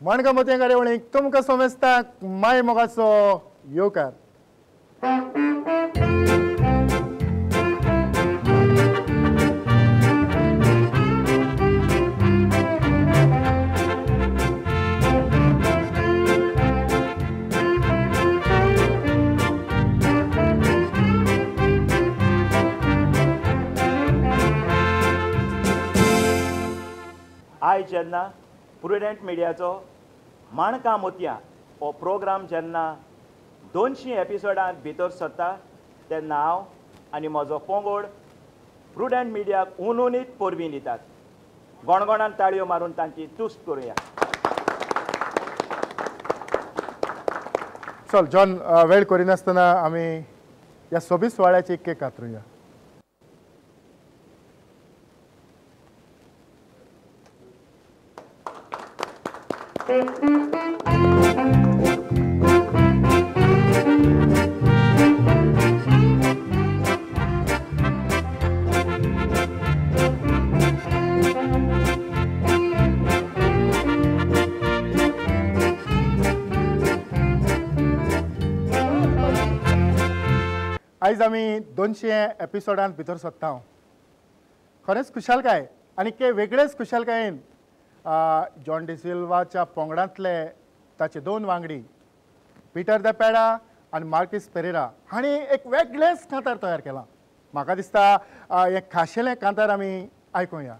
माणकां मोतयां कार्यावळीक तुमकां समेस्तांक माय मोगाचो येवकार. आयज जेन्ना प्रुडंट मिडियाचो माणकां मोतयां हो प्रोग्राम जेन्ना 200 एपिसोडांत भितर सरता तेन्ना हांव आनी म्हजो पंगड प्रुडंट मिडियाक उनउनीत परबीं दितात. गणगणान ताळयो मारून तांची तुस्त करुया. चल जॉन, वेळ करिनासतना आमी ह्या सोबीत सुवाळ्याची केक कातरुया. आयज आमी 200 एपिसोडांत भितर सरता. खरेंच खुशालकाय आनी के वेगळेच खुशालकायेन जॉन डिसिल्वाच्या पंगडांतले ताचे दोन वांगडी पिटर the पेडा आनी मार्किस पेरेरा हांणी एक वेगळेंच कांतार तयार केलां. म्हाका दिसता हें खाशेलें कांतार आमी आयकुया.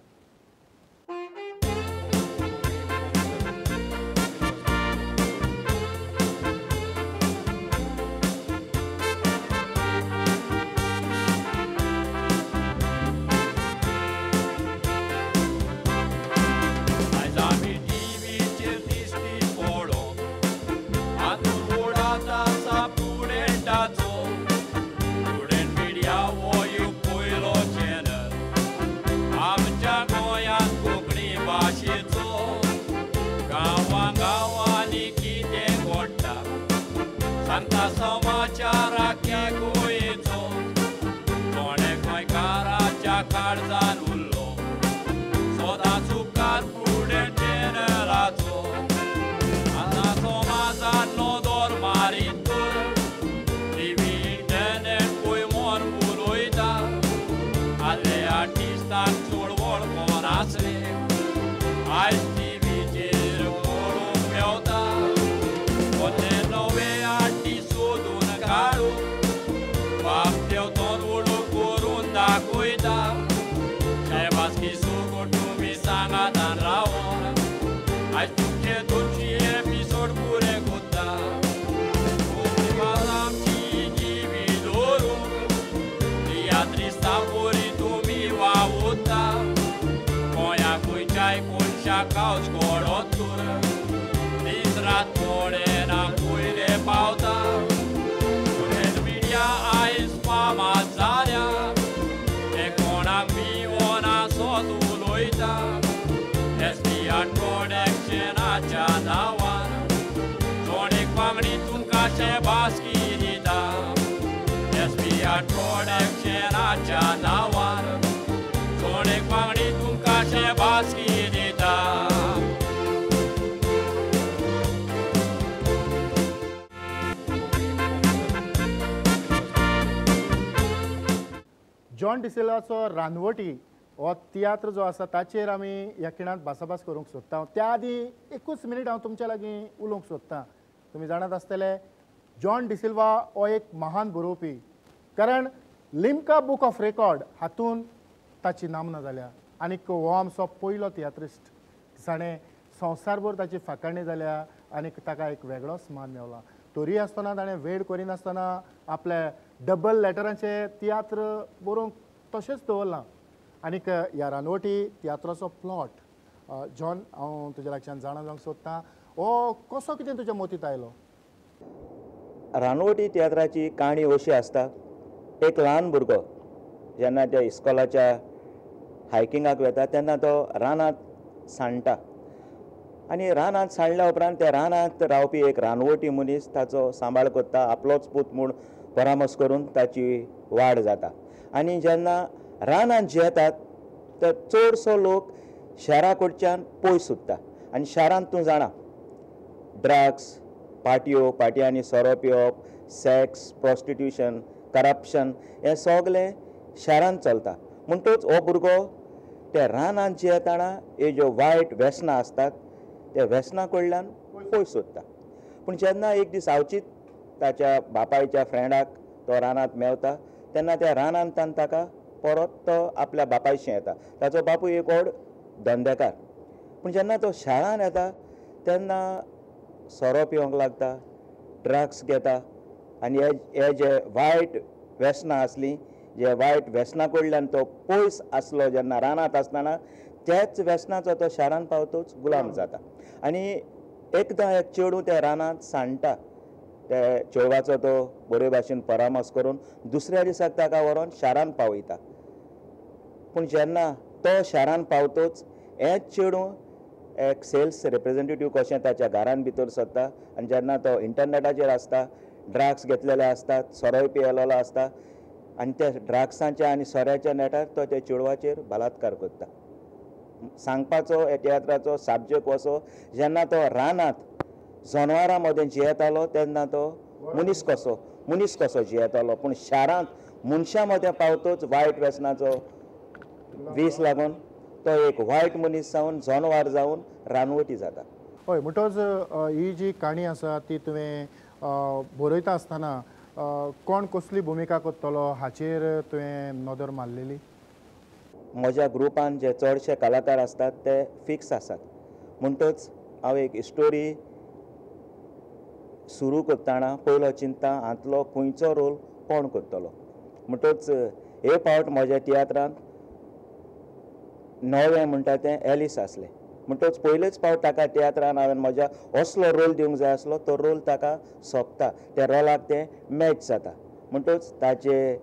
जॉन डिसिल्वाचो रानवटी हो तियात्र जो आसा ताचेर आमी ह्या खिणांत भासाभास करूंक सोदता. त्या आदीं एकूच मिनीट हांव तुमच्या लागीं उलोवंक सोदता. तुमी जाणात आसतले जॉन डिसिल्वा हो एक महान बरोवपी, कारण लिम्का बुक ऑफ रेकॉर्ड हातूंत ताची नामना जाल्या आनी हो आमचो पयलो तियात्रिस्ट जाणें संवसारभर ताची फाकाणी जाल्या आनी ताका एक वेगळोच मान मेवला. तरी आसतना ताणें वेळ करिनासतना आपले डबल लेटरांचे तियात्र बरोवंक तशेंच दवरलां. आनीक ह्या रानवटी तियात्राचो प्लॉट जॉन हांव तुज्या लागच्यान जाणा जावंक सोदतां, हो कसो कितें तुज्या मतींत आयलो? रानवटी तियात्राची काणी अशी आसता, एक ल्हान भुरगो जेन्ना त्या इस्कॉलाच्या हायकिंगाक वता तेन्ना तो रानांत सांडटा आनी रानांत सांडल्या उपरांत त्या रानांत रावपी एक रानवटी मनीस ताचो सांबाळ करता, आपलोच पूत म्हूण परामर्श करून ताची वाड जाता. आनी जेन्ना रानांत जियेतात तर चडसो लोक शहरा कडच्यान पयस उरता आनी शहरांत तूं जाणा ड्रग्स, पार्टयो, पार्टयांनी सोरो पिवप, सेक्स, प्रोस्टिट्यूशन, करप्शन हें सगळें शारांत चलता. म्हणटच हो भुरगो त्या रानांत जियेतना हे ज्यो वायट व्यसनां आसतात त्या व्यसनां कडल्यान पयस उरता. पूण जेन्ना एक दीस अवचीत ताच्या बापायच्या फ्रेंडाक तो रानांत मेवता तेन्ना त्या रानांत ताका परत तो आपल्या बापायशी येता. ताचो बापूय एक व्हड धंदेकार. पूण जेन्ना तो शारांत येता तेन्ना सोरो पिवंक लागता, ड्रग्स घेता आनी हे जे वायट व्यसनां आसलीं, जे वायट व्यसनां कडल्यान तो पयस आसलो जेन्ना रानांत आसतना त्याच व्यसनाचो तो शारांत पावतोच गुलाम जाता. आनी एकदां एक चेडूं त्या रानांत सांडटा, त्या चेडवाचो तो बरे भाशेन परामर्श करून दुसऱ्या दिसाक ताका व्हरोन शारांत पावयता. पूण जेन्ना तो शारांत पावतोच हेंच चेडूं एक सेल्स रिप्रेजेंटेटीव कशें ताच्या घरान भितर सरता आनी जेन्ना तो इंटरनेटाचेर आसता, ड्रग्स घेतलेले आसतात, सोरोय पियेलेलो आसता आनी त्या ड्रग्सांच्या आनी सोऱ्याच्या नेटार तो त्या चेडवाचेर बलात्कार करता. सांगपाचो ह्या तियात्राचो सब्जेक्ट असो, जेन्ना तो रानांत जनावरां मदें जियेतालो तेन्ना तो मनीस कसो जियेतालो, पूण शारांत मनशां मदें पावतोच वायट व्यसनाचो वीस लागून तो एक वायट मनीस जावन जनावर जावन रानवटी जाता. हय, म्हणटच ही जी काणी आसा ती तुवें बरयता आसतना कोण कसली भुमिका करतलो हाचेर तुवें नदर मारलेली? म्हज्या ग्रुपान जे चडशे कलाकार आसतात ते फिक्स आसात. म्हणटच हांव एक स्टोरी सुरू करतना पयलो चिंता हांतलो खंयचो रोल कोण करतलो. म्हणटच हे फावट म्हज्या तियात्रांत नवें म्हणटा तें एलिस आसलें. म्हणटच पयलेच फावट ताका तियात्रान हांवें म्हज्या असलो रोल दिवंक जाय आसलो, तो रोल ताका सोंपता, त्या रोलाक तें मॅच जाता. म्हणटच ताचे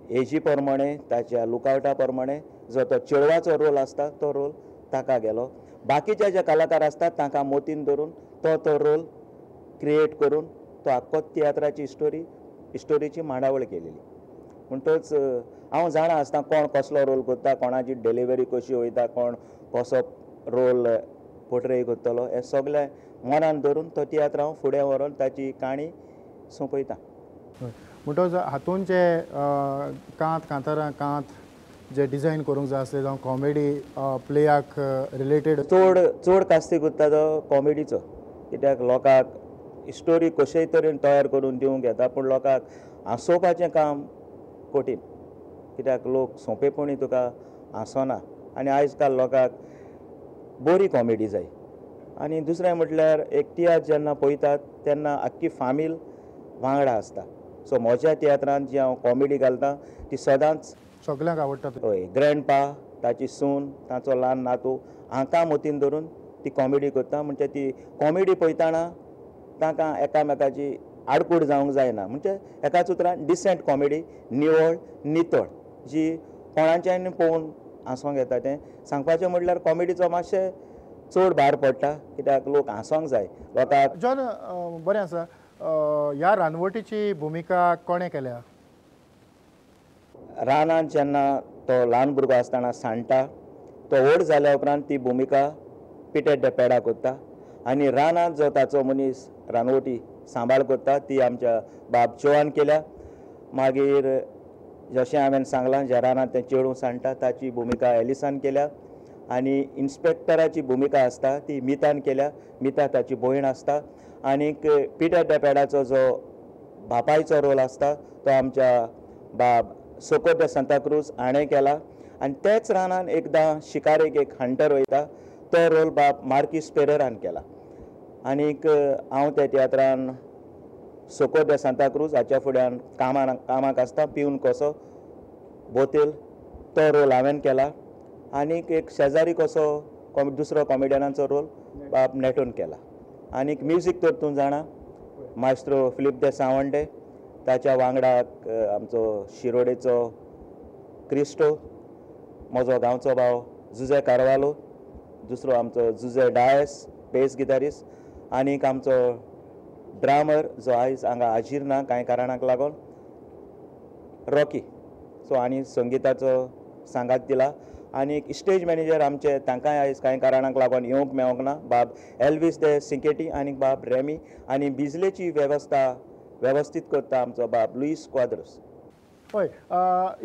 एजी प्रमाणे, ताच्या लुकआवटा प्रमाणे जो तो चेडवाचो रोल आसता तो रोल ताका गेलो. बाकीचे जे कलाकार आसतात तांकां मोतीन धरून तो तो रोल क्रिएट करून तो आख्खो तियात्राची स्टोरीची मांडावळ केलेली. म्हणटच हांव जाणा आसता कोण कसलो रोल करता, कोणाची डिलिव्हरी कशी वयता, कोण कसो रोल पोर्ट्रे करतलो, हें सगळें मनान धरून तो तियात्र हांव फुडें व्हरोन ताची काणी सोंपयता. म्हणटच हातून जे कांत कांतारां कांत जे डिजायन करूंक जाय आसले जावं कॉमेडी प्लेयाक रिलेटेड चड चड कास्तीक उरता तो कॉमेडीचो, कित्याक लोकांक स्टोरी कशेय तरेन तयार करून दिवंक येता पूण लोकांक हांसोवपाचें काम कठीण, कित्याक लोक सोंपेपणी तुका हांसोना आनी आयज काल लोकांक बरी कॉमेडी जाय. आनी दुसरें म्हटल्यार एक तियात्र जेन्ना पळयतात तेन्ना आख्खी फामील वांगडा आसता. सो म्हज्या तियात्रांत जी हांव कॉमेडी घालता ती सदांच सगल्यांक आवडटा. हय, ग्रँडपा, ताची सून, ताचो ल्हान नातू हांकां मतीन धरून ती कॉमेडी करता. म्हणजे ती कॉमेडी पळयतना तांकां एकामेकाची आडकूड जावंक जायना. म्हणजे एकाच उतरान डिसेंट कॉमेडी, निवळ नितळ, जी कोणाच्यान पळोवन हांसोंक येता. तें सांगपाचें म्हटल्यार कॉमेडीचो मातशें चड भार पडटा कित्याक लोक हांसोंक जाय लोकांक. जॉन, बरें आसा, ह्या रानवटीची भुमिका कोणें केल्या? रानांत जेन्ना तो ल्हान भुरगो आसतना सांडटा, तो व्हड जाल्या उपरांत ती भुमिका पिटर the पेडा करता आनी रानांत जो ताचो मनीस रानवटी सांबाळ करता ती आमच्या बाब चोवान केल्या. मागीर जशें हांवें सांगलां ज्या रानांत तें चेडूं सांडटा ताची भुमिका एलिसान केल्या आनी इन्स्पेक्टराची भुमिका आसता ती मितान केल्या. मिता ताची भयण आसता. आनीक पिटर the पेडाचो जो बापायचो रोल आसता तो आमच्या बाब सोको the Santacruz हाणें केला. आनी तेच रानान एकदां शिकारेक एक हंटर वयता तो रोल बाब मार्कीस पेरेरान केला. आनीक हांव त्या तियात्रान सोको the Santacruz हाच्या फुड्यान कामाक आसता पिवन कसो बोतेल तो रोल हांवें केला. आनीक एक शेजारी कसो दुसरो कॉमेडियनाचो रोल बाब नेटून केला. आनीक म्युजीक तर तूं जाणा, मायस्त्रो फिलीप दे सावंडे, ताच्या वांगडाक आमचो शिरोडेचो क्रिस्टो, म्हजो गांवचो भाव जुजे कारवालो, दुसरो आमचो जुजे डायस बेस गिटारिस्ट, आनीक आमचो ड्रामर जो आयज हांगा हाजीर ना कांय कारणाक लागून रॉकी. सो आनी संगिताचो सांगात दिला. आनी स्टेज मॅनेजर आमचे तांकांय आयज कांय कारणांक लागून येवंक मेळोंक ना, बाब एल्वीस दे सिंकेटी आनी बाब रेमी. आनी बिजलेची वेवस्था वेवस्थीत करता आमचो बाब लुईस क्वाद्रोस. हय,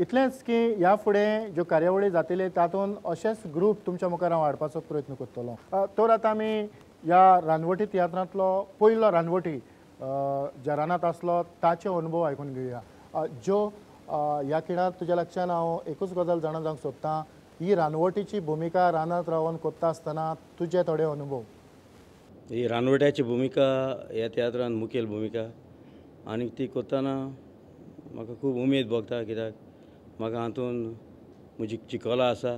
इतलेंच की ह्या फुडें ज्यो कार्यावळी जातले तातूंत अशेच ग्रूप तुमच्या मुखार हांव हाडपाचो प्रयत्न करतलो. तर आतां आमी ह्या रानवटी तियात्रांतलो पयलो रानवटी ज्या रानांत आसलो ताचे अनुभव आयकून घेवया. ज्यो ह्या खिणांत तुज्या लक्षान हांव एकूच गजाल जाणा जावंक सोदतां, ही रानवटीची भुमिका रानांत रावन करता आसतना तुजे थोडे अनुभव. ही रानवट्याची भुमिका ह्या तियात्रांत मुखेल भुमिका आनी ती करतना म्हाका खूब उमेद भोगता, कित्याक म्हाका हातूंत म्हजी जी कला आसा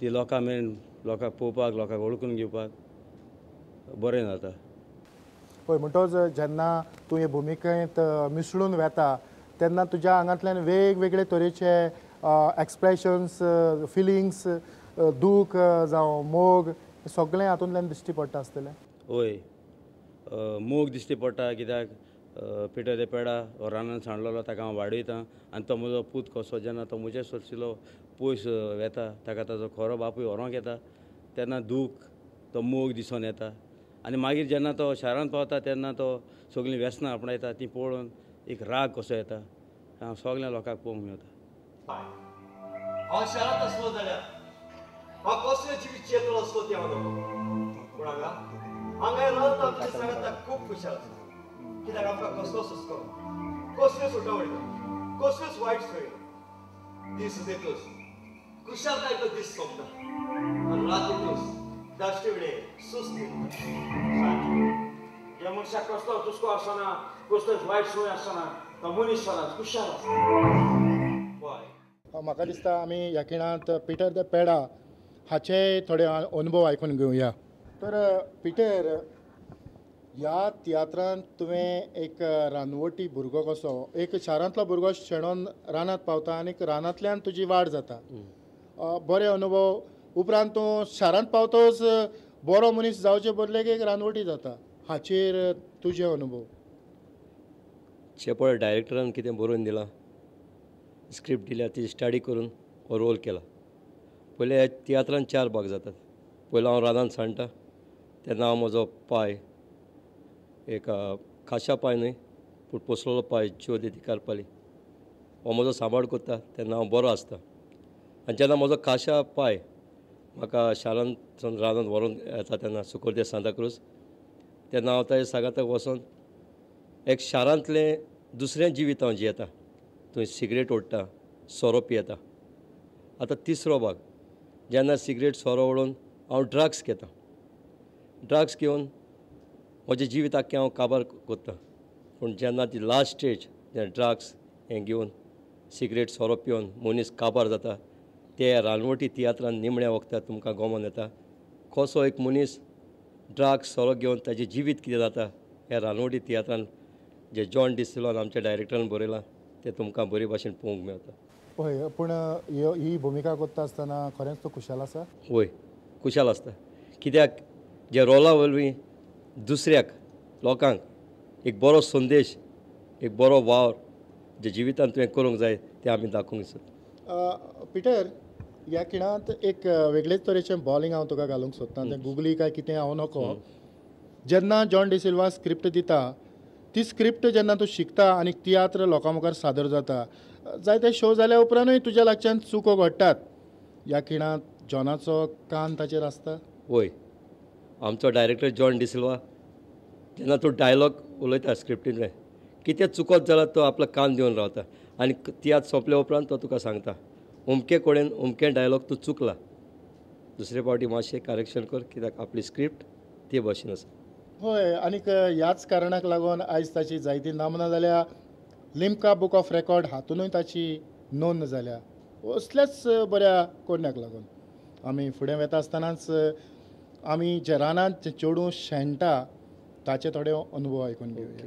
ती लोकां मेरेन, लोकांक पळोवपाक, लोकांक वळखून घेवपाक बरें जाता. हय, म्हणटच जेन्ना तूं हे भुमिकेंत मिसळून वेता तेन्ना तुज्या आंगांतल्यान वेगवेगळे तरेचे एक्सप्रेशन्स, फिलिंग्स, दूख जावं मोग सगळें हातूंतल्यान दिश्टी पडटा आसतलें. हय, मोग दिश्टी पडटा, कित्याक पिटर दे पेडा हो रानान सांडलेलो ताका हांव वाडयतां आनी तो म्हजो पूत कसो जेन्ना तो म्हजे सरशिलो पयस वेता ताका ताजो खरो बापूय व्हरोंक येता तेन्ना दूख, तो मोग दिसून येता. आनी मागीर जेन्ना तो शारांत पावता तेन्ना तो सगळीं व्यसनां आपणायता ती पळोवन एक राग कसो येता, हांव सगळ्या लोकांक पळोवंक मेळटा. हांव शारांत आसलो जाल्यार हांव कसलें जिवीत जियेतलो आसलो तें हांव न्हय, पूण हांगा हांगा रावता तुज्या सांगाता खूब खुशाल आसा, कित्याक आमकां कसलोच हुस्को ना, कसल्योच उठावळी ना, कसल्योच वायट सोयी ना. दीस येतच खुशालकायेचो दीस सोंपता आनी रात येतच दाश्टे वेळे सुस्त न्हिदता. ह्या मनशाक कसलोच हुस्को आसना, कसल्योच वायट संवय आसना, तो मनीस सदांच खुशाल आसता. हय, म्हाका दिसता आमी ह्या खिणांत पिटर the पेडा हाचे थोडे अनुभव आयकून घेवया. तर पिटर, ह्या तियात्रांत तुवें एक रानवटी भुरगो कसो, एक शारांतलो भुरगो शेणोन रानांत पावता आनी रानांतल्यान तुजी वाड जाता, बरे अनुभव. उपरांत तूं शारांत पावतोच बरो मनीस जावचे बदलेक एक रानवटी जाता, हाचेर तुजे अनुभव. जे पळय डायरेक्टरान कितें बरोवन दिलां, स्क्रिप्ट दिल्या, ती स्टडी करून हो रोल केला. पयले ह्या तियात्रान 4 भाग जातात. पयलो हांव रानांत सांडटा तेन्ना हांव म्हजो पांय, एक खाशा पांय न्हय पूण पोसलेलो पांय ज्यो दी कारपाली, हो म्हजो सांबाळ करता तेन्ना हांव बरो आसता. आनी जेन्ना म्हजो खाशा पांय म्हाका शारांतसून रानांत व्हरोन येता तेन्ना सुकोर्दे सांताक्रूज, तेन्ना हांव ताजे सांगाताक वचोन एक शारांतलें दुसरें जिवीत हांव जियेता. थंय सिगरेट ओडटा, सोरो पियेता. आतां तिसरो भाग, जेन्ना सिगरेट सोरो ओडून हांव ड्रग्स घेता, ड्रग्स घेवन म्हजें जिवीत आख्खें हांव काबार करता. पूण जेन्ना ती लास्ट स्टेज, जेन्ना ड्रग्स हें घेवन सिगरेट सोरो पिवन मनीस काबार जाता, ते रानवटी तियात्रान निमण्या वखदार तुमकां गोमोन येता कसो एक मनीस ड्रग्स सोरो घेवन ताजें जिवीत कितें जाता. ह्या रानवटी तियात्रान जे जॉन डिसिल्वान आमच्या डायरेक्टरान बरयलां तें तुमकां बरे भाशेन पळोवंक मेळटा. हय, पूण ही भुमिका करता आसतना खरेंच तूं खुशाल आसा? हय, खुशाल आसता, कित्याक जे रोला वरवीं दुसऱ्याक लोकांक एक बरो संदेश, एक बरो वावर जे जिवितांत तुवें करूंक जाय तें आमी दाखोवंक सोदता. पिटर, ह्या खिणांत एक वेगळेच तरेचें बॉलिंग हांव तुका घालूंक सोदतां, तें गुगली काय कितें हांव नको. जेन्ना जॉन डिसिल्वा स्क्रिप्ट दिता, ती स्क्रिप्ट जेन्ना तूं शिकता आनी तियात्र लोकां मुखार सादर जाता, जायते शो जाल्या उपरांतूय तुज्या लागच्यान चुको घडटात, ह्या खिणांत जॉनाचो कान ताचेर आसता? हय, आमचो डायरेक्टर जॉन डिसिल्वा जेन्ना तूं डायलॉग उलयता स्क्रिप्टींतलें, कितें चुकत जाल्यार तो आपलो कान दिवन रावता आनी तियात्र सोंपल्या उपरांत तो तुका सांगता अमके कडेन अमके डायलॉग तूं चुकला, दुसरे फावटी मातशें करेक्शन कर, कित्याक आपली स्क्रिप्ट ते भाशेन आसा. हय, आनीक ह्याच कारणाक लागून आयज ताची जायती नामना जाल्या, लिम्का बुक ऑफ रेकॉर्ड हातूनय ताची नोंद जाल्या, असल्याच बऱ्या कोरण्याक लागून. आमी फुडें वेता आसतनाच आमी जे रानांत जे चेडूं शेणटा ताचे थोडे अनुभव आयकून घेवया.